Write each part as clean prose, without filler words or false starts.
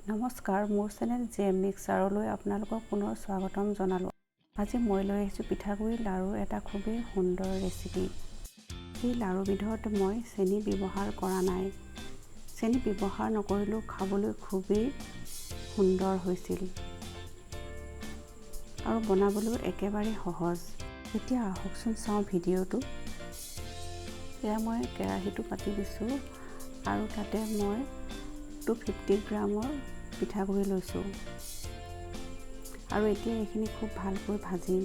নমস্কাৰ, মোৰ channel J M মিক্সাৰলৈ আপোনালোকক পুনৰ স্বাগতম জনালোঁ। আজি মই লৈ আহিছোঁ পিঠাগুড়ি লাড়ুৰ এটা খুবেই সুন্দৰ ৰেচিপি। এই লাড়ুবিধত মই চেনি ব্যৱহাৰ কৰা নাই। চেনি ব্যৱহাৰ নকৰিলেও খাবলৈ খুবেই সুন্দৰ হৈছিল আৰু বনাবলৈও একেবাৰে সহজ। এতিয়া আহকচোন চাওঁ ভিডিঅ'টো। এয়া মই কেৰাহীটো পাতি দিছোঁ আৰু তাতে মই 250 গ্ৰামৰ পিঠাগুড়ি লৈছোঁ আৰু এতিয়া এইখিনি খুব ভালকৈ ভাজিম।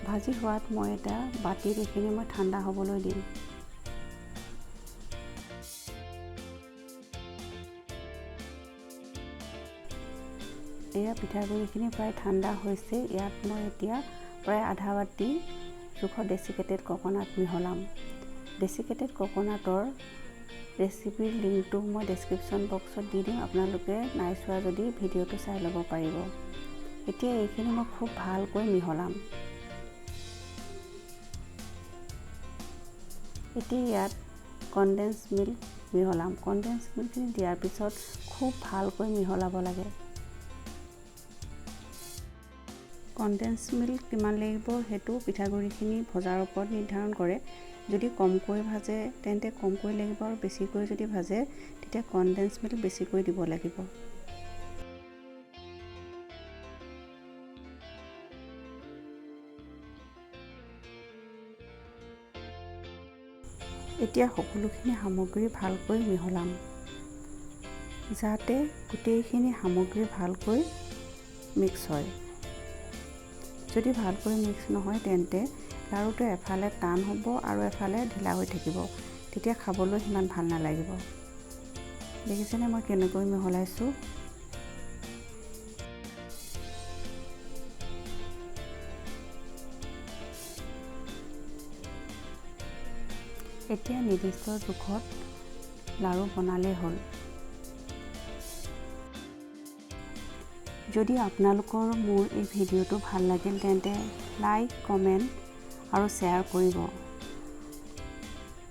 ভাজি হোৱাত মই এটা বাতিত এইখিনি মই ঠাণ্ডা হ'বলৈ দিম। এয়া পিঠাগুড়িখিনি প্ৰায় ঠাণ্ডা হৈছে। ইয়াত মই এতিয়া প্ৰায় আধা বাতি জোখৰ ডেচিকেটেড কক'নাট মিহলাম। ডেচিকেটেড কক'নাটৰ ৰেচিপিৰ লিংকটো মই ডেছক্ৰিপশ্যন বক্সত দি দিম, আপোনালোকে নাই চোৱা যদি ভিডিঅ'টো চাই ল'ব পাৰিব। এতিয়া এইখিনি মই খুব ভালকৈ মিহলাম। এতিয়া ইয়াত কনডেন্স মিল্ক মিহলাম। কনডেন্স মিল্কখিনি দিয়াৰ পিছত খুব ভালকৈ মিহলাব লাগে। কনডেন্স মিল্ক কিমান লাগিব সেইটো পিঠাগুড়িখিনি ভজাৰ ওপৰত নিৰ্ধাৰণ কৰে। যদি কমকৈ ভাজে তেন্তে কমকৈ লাগিব আৰু বেছিকৈ যদি ভাজে তেতিয়া কনডেন্স মিল্ক বেছিকৈ দিব লাগিব। এতিয়া সকলোখিনি সামগ্ৰী ভালকৈ মিহলাম, যাতে গোটেইখিনি সামগ্ৰী ভালকৈ মিক্স হয়। যদি ভালকৈ মিক্স নহয় তেন্তে লাড়ুটো এফালে টান হ'ব আৰু এফালে ঢিলা হৈ থাকিব, তেতিয়া খাবলৈ সিমান ভাল নালাগিব। দেখিছেনে মই কেনেকৈ মিহলাইছোঁ? এতিয়া নিৰ্দিষ্ট জোখত লাড়ু বনালেই হ'ল। যদি আপোনালোকৰ মোৰ এই ভিডিঅ'টো ভাল লাগিল তেন্তে লাইক, কমেণ্ট আৰু শ্বেয়াৰ কৰিব।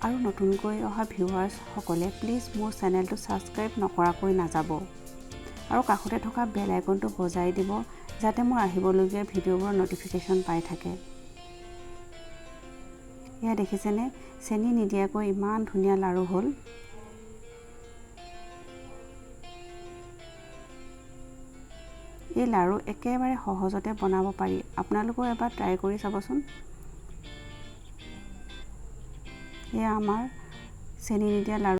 আৰু নতুনকৈ অহা ভিউৱাৰ্ছসকলে প্লিজ মোৰ চেনেলটো ছাবস্ক্ৰাইব নকৰাকৈ নাযাব আৰু কাষতে থকা বেল আইকনটো বজাই দিব, যাতে মোৰ আহিবলগীয়া ভিডিঅ'বোৰৰ ন'টিফিকেশ্যন পাই থাকে। এয়া দেখিছেনে, চেনি নিদিয়াকৈ ইমান ধুনীয়া লাড়ু হ'ল। এই লাড়ু একেবাৰে সহজতে বনাব পাৰি, আপোনালোকেও এবাৰ ট্ৰাই কৰি চাবচোন। এয়া আমাৰ চেনি নিদিয়া লাড়ু।